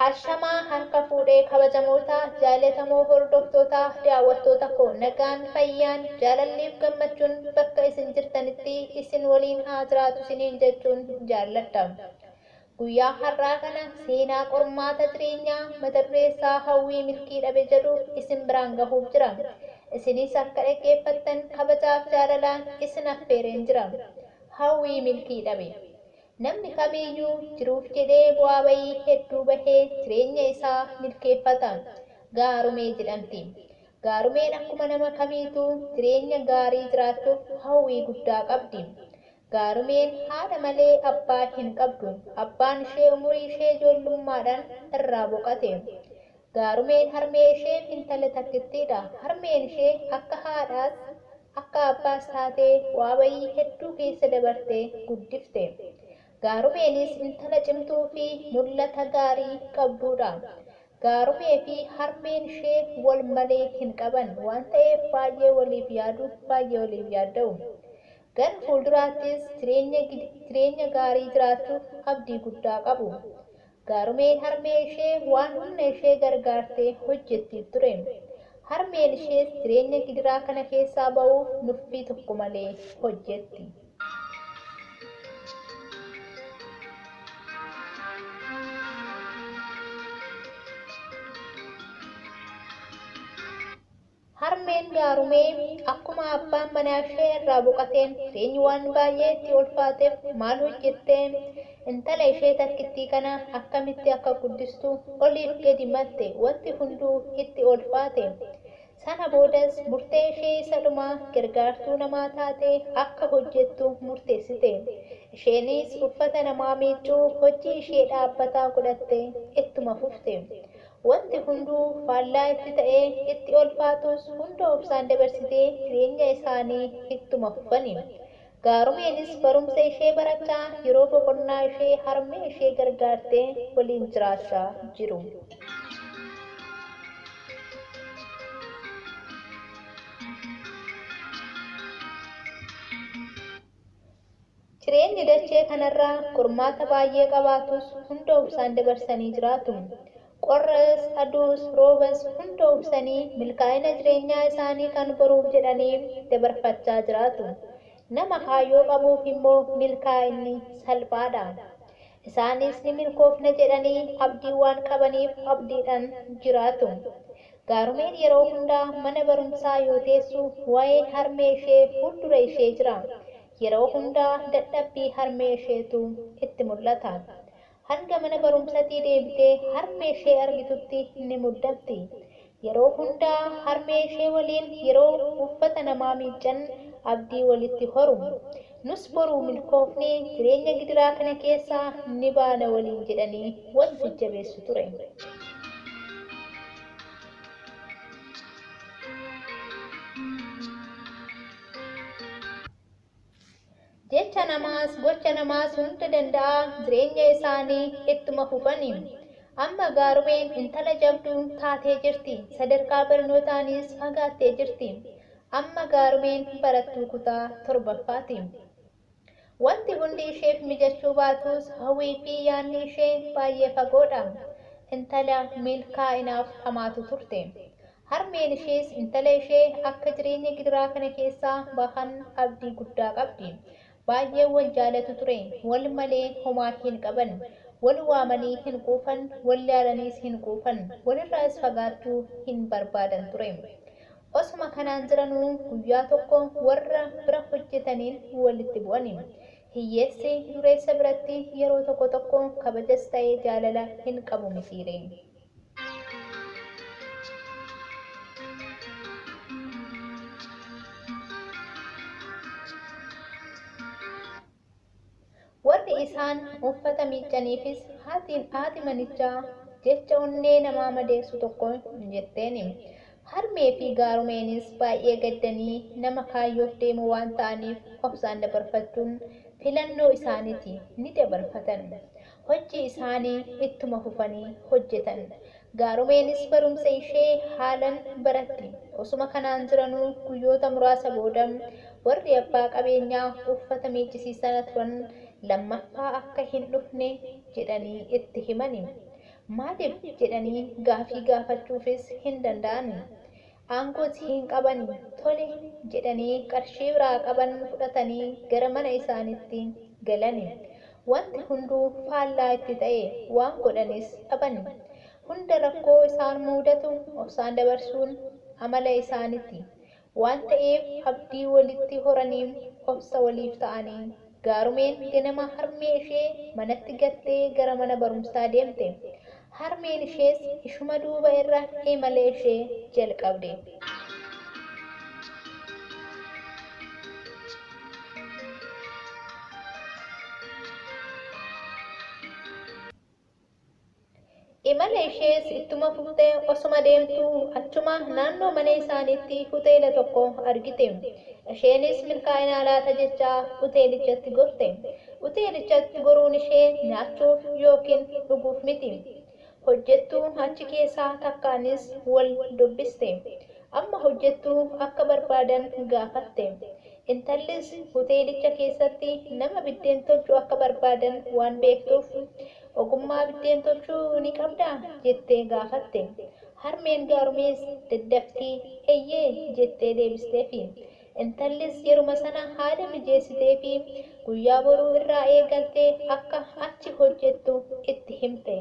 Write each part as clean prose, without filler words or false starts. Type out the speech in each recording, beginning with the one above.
Ashamaa harka fuudhee kabajamoota jaalatamoo hordoftoota daawwattoota koo nagaan fayyaan jaalalliif gammachuun bakka isin jirtanitti isin waliin haa jiraatu isiniin jechuun jaalladha. Guyyaa har'aa kana seenaa qormaata jireenyaa mata duree isaa hawwii milkii dhabe jedhu isin biraan gahuuf jira. Isinis akka dhaggeeffattan kabajaaf jaalalaan isin affeereen jira. Hawwii milkii dhabe. Namni kamiyyuu jiruuf jedhee bu'aa bayii hedduu bahee jireenya isaa milkeeffata. Gaarumee jedhamti. Gaarumeen akkuma nama kamiituu jireenya gaarii jiraachuuf hawwii guddaa qabdi. Gaarumeen haadha malee abbaa hin qabdu. Abbaan ishee umurii ishee ijoollummaadhaan irraa boqate. Gaarumeen harmee isheef intala takkittiidha. Harmeen ishee akka haadhaas akka abbaas taatee bu'aa bayii hedduu keessa dabartee guddifte. Gaarumeenis intala cimtuu fi mul'ata gaarii qabduudha. Gaarumee fi harmeen ishee wal malee hin qaban waan ta'eef baay'ee waliif yaadu, baay'ee waliif yaadda'u. Gara fuulduraattis jireenya gaarii jiraachuuf abdii guddaa qabu. Gaarumeen harmee ishee waan humna ishee gargaartee hojjettiif ture. Harmeen ishees jireenya gidiraa kana keessaa ba'uuf nuffii tokko malee hojjetti. Harmeen Gaarumee akkuma abbaan manaa ishee irraa boqoteen jireenyi waan baay'ee itti ulfaateef maal hojjettee intala ishee takkittii kana akkamitti akka guddistu oliif gadi malte wanti hunduu itti ulfaate. Sana boodas murtee ishee isa dhumaa gargaartuu namaa taatee akka hojjettu murteessite. Isheenis uffata namaa miiccuu hojii ishee dhaabbataa godhattee ittuma fufte. Wanti hunduu faallaa itti ta'ee itti ulfaatus hunda obsaan dabarsitee jireenya isaanii ittuma fufani. Gaarumeenis barumsa ishee barachaa yeroo boqonnaa ishee harmee ishee gargaartee waliin jiraachaa jiru. Jireenyi dachee kanarraa qormaata baay'ee qabaatus hunda obsaan dabarsanii jiraatu. Qorras, aduus, roobas hunda obsanii milkaa'ina jireenyaa isaanii kan boruuf jedhanii dabarfachaa jiraatu. Nama kaayyoo qabuuf immoo milkaa'inni salphaadha. Isaanis ni milkoofna jedhanii abdii waan qabaniif abdiidhaan jiraatu. Gaarumeen yeroo hundaa mana barumsaa yoo teessu waa'een harmee ishee fuuldura ishee jira. Yeroo hundaa dadhabbii harmee isheetu itti mul'ata. Hanga mana barumsatii deebitee harmee ishee argitutti ni muddamti. Yeroo hundaa harmee ishee waliin yeroo uffata namaa miiccan abdii walitti horu. Nus boruu milkoofnee jireenya gidiraa kana keessaa ni baana waliin jedhanii wal jajjabeessu ture. Jecha namaas gocha namaas hunda danda'aa jireenya isaanii ittuma fufani. Amma Gaarumeen intala jabduu taatee jirti. Sadarkaa barnootaanis fagaattee jirti. Amma Gaarumeen barattuu kutaa torbaffaati. Wanti hundi isheef mijachuu baatus hawwii fi yaadni ishee baay'ee fagoodha. Intala milkaa'inaaf dhamaatu turte. Harmeen ishees intala ishee akka jireenya gidiraa kana keessaa bahan abdii guddaa qabdi. Baay'ee wal jaalatu ture. Wal malee homaa hin qaban. Wal waamanii hin quufan, wal laalaniis hin quufan, walirraas fagaachuu hin barbaadan ture. Osuma kanaan jiranuu guyyaa tokko warra bira hojjetaniin walitti bu'ani. Hiyyeessi dureessa biratti yeroo tokko tokko kabajas ta'ee jaalala hin qabu mitiire. Warri isaan uffata miiccaniifis haati manichaa jecha onnee namaa madeessu tokko jetteeni. Harmee fi Gaarumeenis baay'ee gaddanii nama kaayyoof deemu waan ta'aniif obsaan dabarfachuun filannoo isaaniiti ni dabarfatan. Hojii isaanii ittuma fufanii hojjetan. Gaarumeenis barumsa ishee haalan baratti. Osuma kanaan jiranuu guyyoota muraasa booda warri abbaa qabeenyaa uffata miiccisiisaa turan lammaffaa akka hin dhufne jedhanii itti himani. Maaliif jedhanii gaafii gaafachuufis hin danda'an. Aangoos hin qaban. Tole jedhanii qarshii biraa qaban fudhatanii gara mana isaaniitti galan. Wanti hunduu faallaa itti ta'e, waan godhanis dhaban. Hunda rakkoo isaan mudatu obsaan dabarsuun amala isaaniiti waan ta'eef abdii walitti horanii obsa waliif ta'anii. Gaarumeen ganama harmee ishee manatti gattee gara mana barumsaa deemte. Harmeen ishees ishuma duuba irra imala ishee jalqabde. Imala ishees ittuma fuftee osuma deemtuu achuma naannoo mana isaaniitti hoteela tokko argite. Isheenis milkaa'ina laata jechaa hoteelichatti gorte. Hoteelichatti goruun ishee nyaachuuf yookiin dhuguuf miti. Hojjettuu achi keessaa takkaanis wal dubbiste. Amma hojjettuu akka barbaadan gaafatte. Intallis hoteelicha keessatti nama biddeen tolchu akka barbaadan waan beektuuf, ogummaa biddeen tolchuu ni qabdaa jettee gaafatte. Harmeen Gaarumees daddaftii eeyyee jettee deebisteefi. Intallis yeruma sana haala mijeessiteefi guyyaa boruu irraa eegaltee akka achi hojjettu itti himte.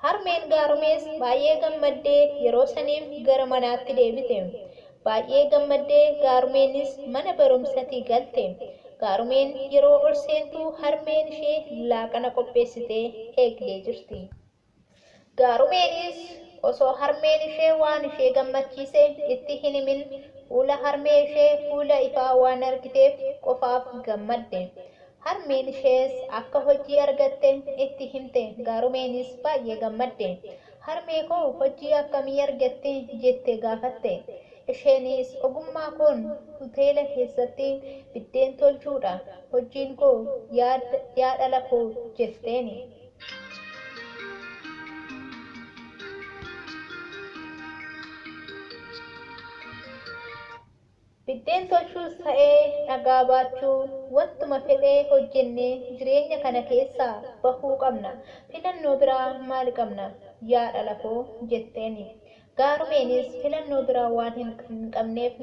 Harmeen Gaarumees baay'ee gammaddee yeroo saniif gara manaatti deebite. Baay'ee gammaddee Gaarumeenis mana barumsatii galte. Gaarumeen yeroo ol seentu harmeen ishee laaqana qopheessitee eegdee jirti. Gaarumeenis osoo harmeen ishee waan ishee gammachiise itti hin himin fuula harmee ishee fuula ifaa waan argiteef qofaaf gammadde. Harmeen ishees akka hojii argatte itti himte. Gaarumeenis baay'ee gammadde. Harmee koo, hojii akkamii argatte jettee gaafatte. Isheenis ogummaa koon hoteela keessatti biddeen tolchuudha hojiin koo, yaa dhala koo jetteeni. Biddeen tolchuus ta'ee dhagaa baachuu, wantuma fedhee hojjennee jireenya kana keessaa bahuu qabna. Filannoo biraa maal qabna yaa dhala koo jetteeni. Gaarumeenis filannoo biraa waan hin qabneef,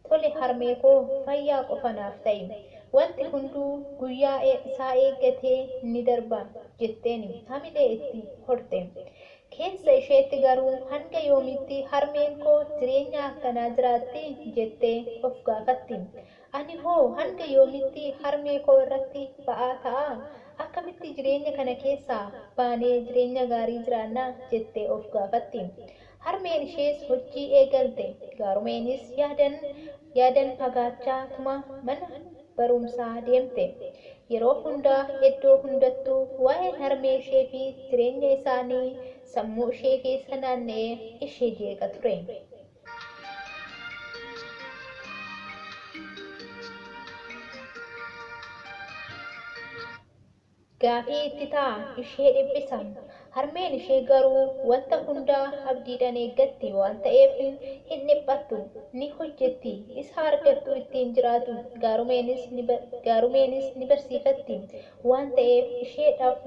tole harmee koo, fayyaa qofa naaf ta'i. Wanti hunduu guyyaa isaa eeggatee ni darba jetteeni hamilee itti horte. Keessa isheetti garuu hanga yoomiitti harmeen koo jireenya akkanaa jiraatti jettee of gaafatti. Ani hoo hanga yoomiitti harmee koo irratti ba'aa ta'a? Akkamitti jireenya kana keessaa baanee jireenya gaarii jiraanna jettee of gaafatti. Harmeen ishees hojii eegalte. Gaarumeenis yaadan yaadan fagaachaa tuma mana barumsaa deemte. Yeroo hundaa iddoo hundattuu waa'een harmee ishee fi jireenya isaanii sammuu ishee keessa naanna'ee ishee jeeqa ture. Gaafii itti ta'a, ishee dhiphisa. Harmeen ishee garuu wanta hundaa abdiidhaan eeggatti waan ta'eef hin dhiphattu. Ni hojjetti. Isa argattu ittiin jiraatu. Gaarumeenis ni barsiifatti waan ta'eef isheedhaaf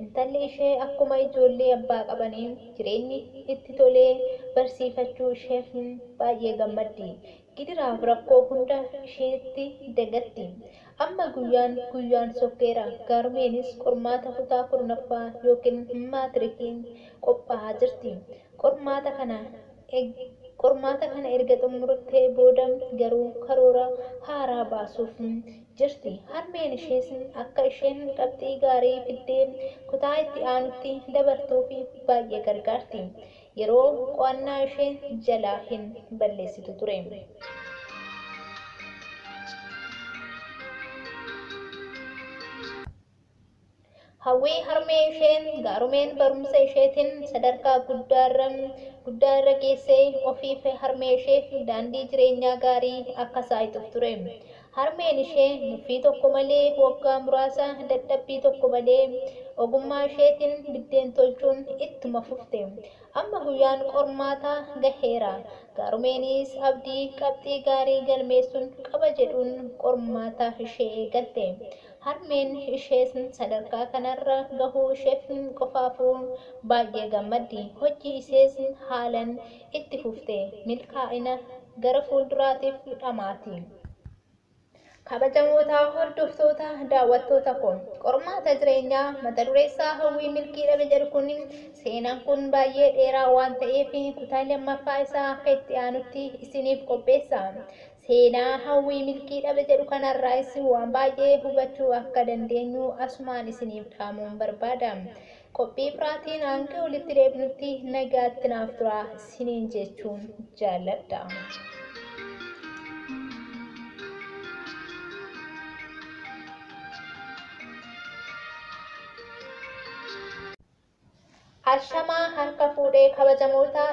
intalli ishee akkuma ijoollee abbaa qabanii jireenyi itti tolee barsiifachuu isheef baay'ee gammaddi. Gidiraaf rakkoo hunda isheetti dagatti. Amma guyyaan guyyaan sokkeera. Gaarumeenis qormaata kutaa 10ffaa yookiin maatirikiin qophaa'aa jirti. Qormaata kana erga xumurtee booda garuu karoora haaraa baasuuf jirti. Harmeen ishees akka isheen qabxii gaarii fiddee kutaa itti aanutti dabartuuf baay'ee gargaarti. Yeroo qo'annaa ishee jalaa hin balleessitu ture. Hawwii harmee isheen Gaarumeen barumsa isheetiin sadarkaa guddaa irra geessee ofiif harmee isheef daandii jireenyaa gaarii akka saaqxuuf ture. Harmeen ishee nuffii tokko malee waggaa muraasa dadhabbii tokko malee ogummaa isheetiin biddeen tolchuun ittuma fufte. Amma guyyaan qormaataa gaheera. Gaarumeenis abdii qabxii gaarii galmeessuun qaba jedhuun qormaata ishee eegalte. Harmeen ishees sadarkaa kanarra gahuu isheef qofaafuu baay'ee gammaddi. Hojii ishees haalan itti fufte. Milkaa'ina gara fuulduraatiif dhamaati. Kabajamoota hordoftoota daawwattoota koo, qormaata jireenyaa mata dureessaa hawwii milkii dhabe jedhu kun, seenaan kun baay'ee dheeraa waan ta'eef kutaa lammaffaa isaa akka itti aanutti isiniif qopheessa. Seenaa hawwii milkii dhabe jedhu kanarraas waan baay'ee hubachuu akka dandeenyu asumaan isiniif dhaamuun barbaada. Qophii biraatiin hanga walitti deebinutti nagaatti naaf turaa isiniin jechuun jaalladha. Ashamaa harka fuudhee kabajamoota.